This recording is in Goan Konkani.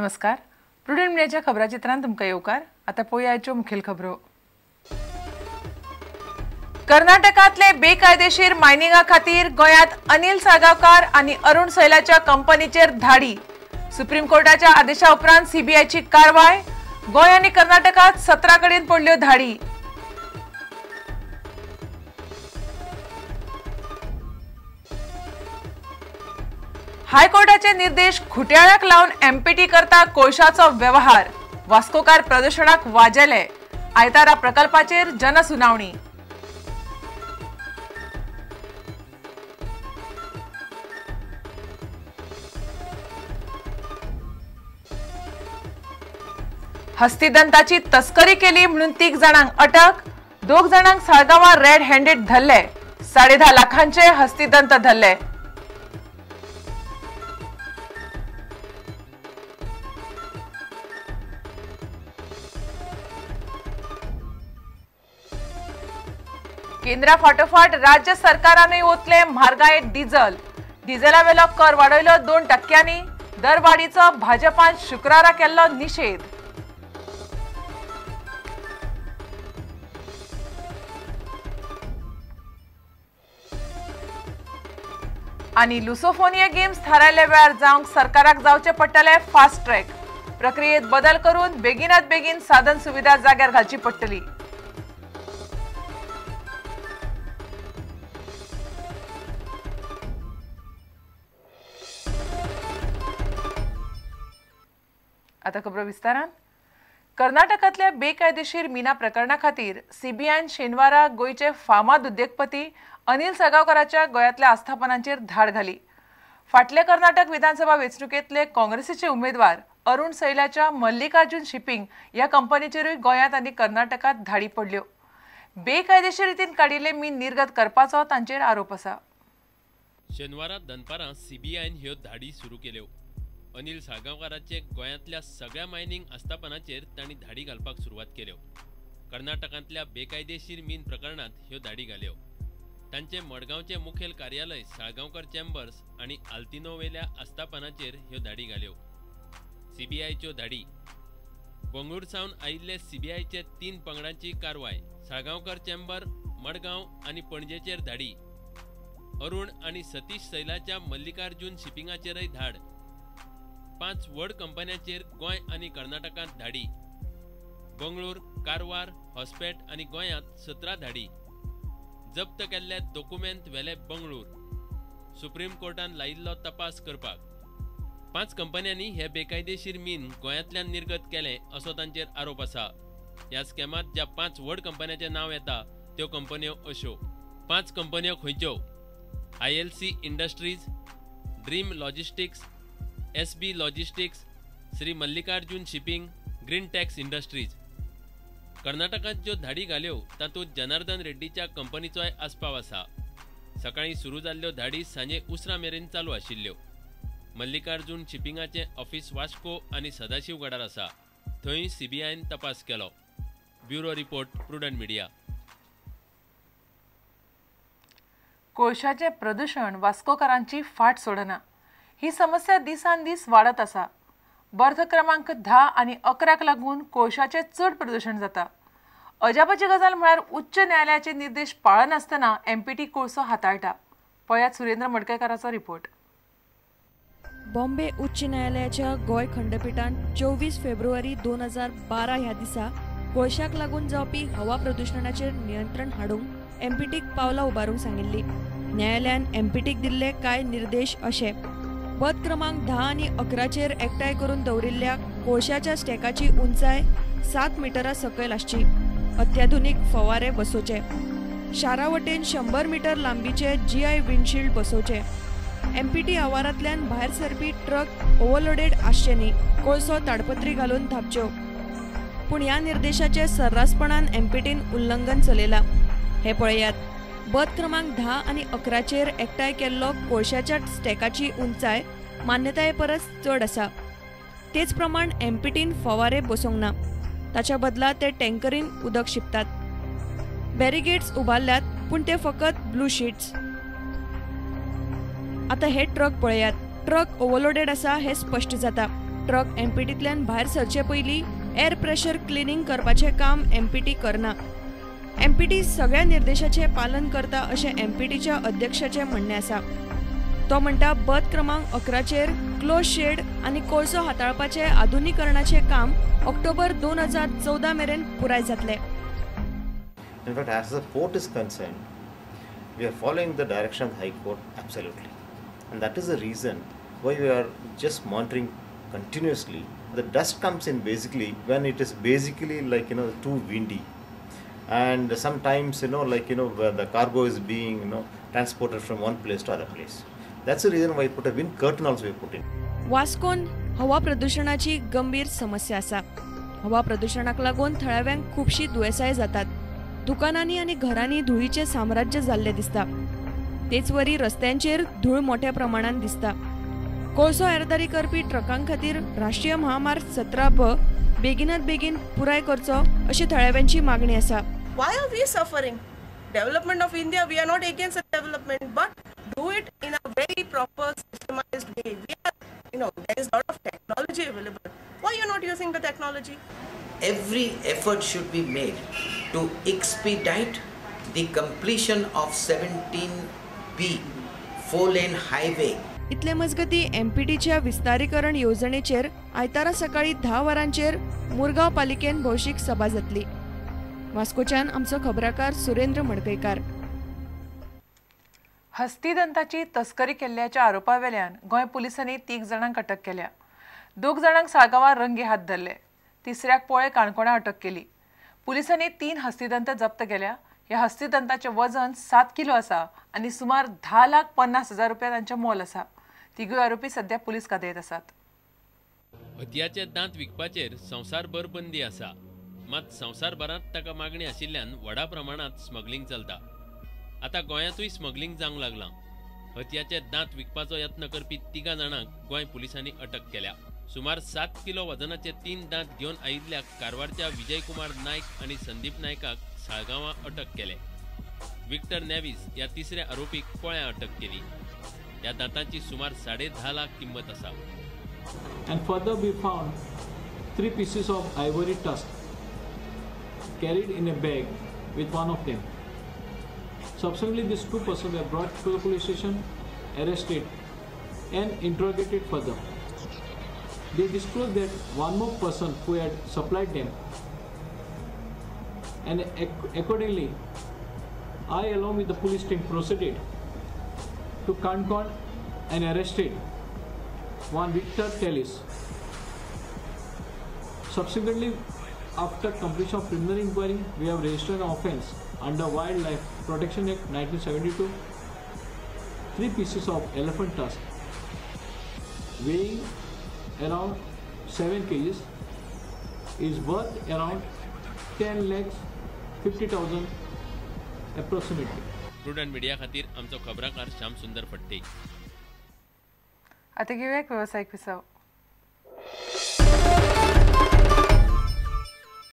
नमस्कार, प्रुडंट मीडियाच्या खबराचित्रांत तुमकां येवकार। आतां पळोवया आयच्यो मुखेल खबरो। कर्नाटकांतले बेकायदेशीर मायनिंगा खातीर गोंयांत अनिल साळगांवकार आनी अरुण सैलाच्या कंपनीचेर धाडी। सुप्रीम कोर्टाच्या आदेशा उपरांत सीबीआयची कारवाय। गोंय आनी कर्नाटकांत 17 कडेन पडल्यो धाडी। हायकोर्टाचे निर्देश खुट्याळ्याक लावन एमपीटी करता कोळशाचो व्यवहार। वास्कोकार प्रदूषणाक वाजेले। आयतारा प्रकल्पाचेर जनसुनावणी। हस्तिदंताची तस्करी केली म्हणून 3 जाणांक अटक। 2 जाणांक साळगांवां रेड हँडेड धरले। 10.5 लाखांचे हस्तिदंत धरले। केंद्रा फाटोफाट राज्य सरकारानूय ओतले म्हारगायेंत डिझल। डिझलावेलो कर वाडयलो 2%। दरवाडीचो भाजपान शुक्रारा केल्लो निशेध। आनी लुसोफोनिया गेम्स थारायल्ल्या वेळार जावंक सरकाराक जावचें पडटलें फास्ट ट्रॅक। प्रक्रियेत बदल करून बेगिनात बेगीन साधन सुविधा जाग्यार घालची पडटली। आता खबरो विस्तारान। कर्नाटकांतल्या बेकायदेशीर मिना प्रकरणा खातीर सीबीआयन शेनवारा गोंयचे फामाद उद्देगपती अनिल साळगांवकाराच्या गोंयांतल्या आस्थापनांचेर धाड घाली। फाटल्या कर्नाटक विधानसभा वेंचणुकेंतले काँग्रेसीचे उमेदवार अरुण सैलाच्या मल्लिकार्जुन शिपिंग ह्या कंपनीचेरूय गोंयांत आनी कर्नाटकांत धाडी पडल्यो। बेकायदेशीर रितीन काडिल्ले मीन निर्गत करपाचो तांचेर आरोप आसा। शेनवारा दनपारां सीबीआयन ह्यो धाडी सुरू केल्यो। अनिल साळगांवकाराचे गोंयांतल्या सगळ्या मायनिंग आस्थापनाचेर तांणी धाडी घालपाक सुरवात केल्यो। कर्नाटकांतल्या बेकायदेशीर मीन प्रकरणांत ह्यो धाडी घाल्यो। तांचे मडगांवचे मुखेल कार्यालय साळगांवकर चेंबर्स आनी आल्तिनोवेल्या आस्थापनाचेर ह्यो धाडी घाल्यो। सीबीआयच्यो धाडी। बंगळूर सावन आयिल्ले सीबीआयचे 3 पंगडांची कारवाय। साळगांवकर चेंबर, मडगांव आनी पणजेचेर धाडी। अरुण आनी सतीश सैलाच्या मल्लिकार्जुन शिपिंगाचेरय धाड। 5 व्हड कंपन्यांचेर गोंय आनी कर्नाटकांत धाडी। बंगळूर, कारवार, हॉस्पेट आनी गोंयांत 17 धाडी। जप्त केल्ले दोकुमेंत व्हेले बंगळूर। सुप्रीम कोर्टान लायिल्लो तपास करपाक। 5 कंपन्यांनी हे बेकायदेशीर मीन गोंयांतल्यान निर्गत केलें असो तांचेर आरोप आसा। ह्या स्कॅमांत ज्या 5 व्हड कंपन्यांचें नांव येता त्यो कंपन्यो अश्यो। 5 कंपन्यो खंयच्यो? ILC industries, dream logistics, SB logistics, Shri Mallikarjun shipping, green tax industries. कर्नाटकांत ज्यो धाडी घाल्यो तातूंत जनार्दन रेड्डीच्या कंपनीचोय आस्पाव आसा। सकाळीं सुरू जाल्ल्यो धाडी सांजे उसरां मेरेन चालू आशिल्ल्यो। मल्लिकार्जुन शिपिंगाचें ऑफिस वास्को आनी सदाशिवगडार आसा। थंय सीबीआयन तपास केलो। Bureau report, prudent media. कोळशाचें प्रदूषण वास्कोकारांची फाट सोडना। ही समस्या दिसान दीस वाडत आसा। बर्थ क्रमांक 10 आनी 11 लागून कोळशाचें चड प्रदूषण जाता। अजापाची गजाल म्हळ्यार उच्च न्यायालयाचे निर्देश पाळनासतना एमपीटी कोळसो हाताळटा। पळयात सुरेंद्र मडकयकाराचो रिपोर्ट। बॉम्बे उच्च न्यायालयाच्या गोंय खंडपीठान 24 फेब्रुवारी 2012 ह्या दिसा कोळशाक लागून जावपी हवा प्रदूषणाचेर नियंत्रण हाडूंक एमपीटीक पावलां उबारूंक सांगिल्ली। न्यायालयान एमपीटीक दिल्ले कांय निर्देश अशे: पद क्रमांक 10 आनी 11चेर एकठांय करून दवरिल्ल्या कोळशाच्या स्टॅकाची उंचाय 7 मिटरां सकयल आसची, अत्याधुनीक फवारे बसोवचे, शारा वटेन 100 मिटर लांबीचे जीआय विंडशिल्ड बसोवचे, एमपीटी आवारांतल्यान भायर सरपी ट्रक ओव्हरलोडेड आसचे न्ही, कोळसो ताडपत्री घालून धांपच्यो। पूण ह्या निर्देशाचें सर्रासपणान एमपीटीन उल्लंघन चलयलां हें पळयात। बद क्रमांक 10 आनी 11चेर एकठांय केल्लो कोळशाच्या स्टॅकाची उंचाय मान्यताये परस चड आसा। तेच प्रमाण एमपीटीन फवारे बसोवंक ना, ताच्या बदला ते टँकरीन उदक शिंपतात। बॅरिगेट्स उबारल्यात पूण ते फकत ब्लू शीट्स। आतां हे ट्रक पळयात। ट्रक ओव्हरलोडेड आसा हें स्पश्ट जाता। ट्रक एमपीटींतल्यान भायर सरचे पयलीं एअर प्रेशर क्लिनींग करपाचें काम एमपीटी करना. एमपीटी सगळ्या निर्देशाचें पालन करता अशें एमपीटीच्या अध्यक्षाचें म्हणणें आसा. तो म्हणटा बथ क्रमांक 11चेर क्लोज शेड आनी कोळसो हाताळपाचें आधुनिकरणाचें काम ऑक्टोबर 2014 मेरेन पुराय जातलें. In fact, as the port is concerned, we are following the direction of the High Court absolutely, and that is the reason why we are just monitoring continuously. The dust comes in basically when it is basically like too windy, and sometimes where the cargo is being transported from one place to other place. That's the reason why we put a wind curtain also we put in. वास्कोन हवा प्रदूषणाची गंभीर समस्या आसा. हवा प्रदूषणाक लागून थळाव्यांक खुबशी दुयेंसाय जातात. दुकानांनी आनी घरांनी धुळीचें साम्राज्य जाल्लें दिसता. तेचवरी रस्त्यांचेर धूळ मोठ्या प्रमाणान दिसता. कोळसो येरादारी करपी ट्रकां खातीर राष्ट्रीय महामार्ग 17B बेगिनात बेगीन पुराय करचो अशी थळाव्यांची मागणी आसा. Why are we suffering? Development of India, we are not against the development, but do it in a very proper, systemized way. We are, there is a lot of technology available. Why are you not using the technology? Every effort should be made to expedite the completion of 17B 4-lane highway. इतले मजगती एमपीटीच्या विस्तारीकरण येवजणेचेर आयतारा सकाळी 10 वरांचेर मुरगांव पालिकेन भौशीक सभा जातली. वास्कोच्यान आमचो खबराकार सुरेंद्र मडकयकार. हस्तिदंताची तस्करी केल्ल्याच्या आरोपावेल्यान गोंय पुलिसांनी 3 जाणांक अटक केल्या. 2 जाणांक साळगांवां रंगे हात धरले. तिसऱ्याक पोळे काणकोणा अटक केली. पुलिसांनी 3 हस्तिदंत जप्त केल्या. ह्या हस्तिदंताचें वजन 7 किलो आसा आनी सुमार 10,50,000 रुपया तांचें मोल आसा. तिगूय आरोपी सध्या पुलीस कादयेंत आसात. हतयाचे दांत विकपाचेर संवसारभर बंदी आसा, मात संवसारभरांत ताका मागणी आशिल्ल्यान व्हडा प्रमाणांत स्मगलिंग चलता. आतां गोंयांतूय स्मगलिंग जावंक लागलां. हतयाचे दांत विकपाचो यत्न करपी 3 जाणांक गोंय पुलिसांनी अटक केल्या. सुमार 7 किलो वजनाचे 3 दांत घेवन आयिल्ल्या कारवारच्या विजयकुमार नायक आनी संदीप नायकाक साळगांवां अटक केले. विक्टर नॅव्हिस ह्या तिसऱ्या आरोपीक पोळ्यां अटक केली. ह्या दांतांची सुमार 10.5 लाख किंमत आसा. And further we found 3 pieces of ivory tusk carried in a bag with one of them. Subsequently, these 2 persons were brought to the police station, arrested and interrogated further. They disclosed that one more person who had supplied them, and accordingly, I along with the police team proceeded to Canacona and arrested one Victor Tellis. Subsequently, after completion of preliminary inquiry, we have registered an offence under Wildlife Protection Act 1972, 3 pieces of elephant tusk weighing around 7 kgs is worth around 10,50,000 approximately. Prudent media खातीर आमचो खबराकार श्याम सुंदर फट्टे. आता घेऊया एक व्यावसायिक विसव.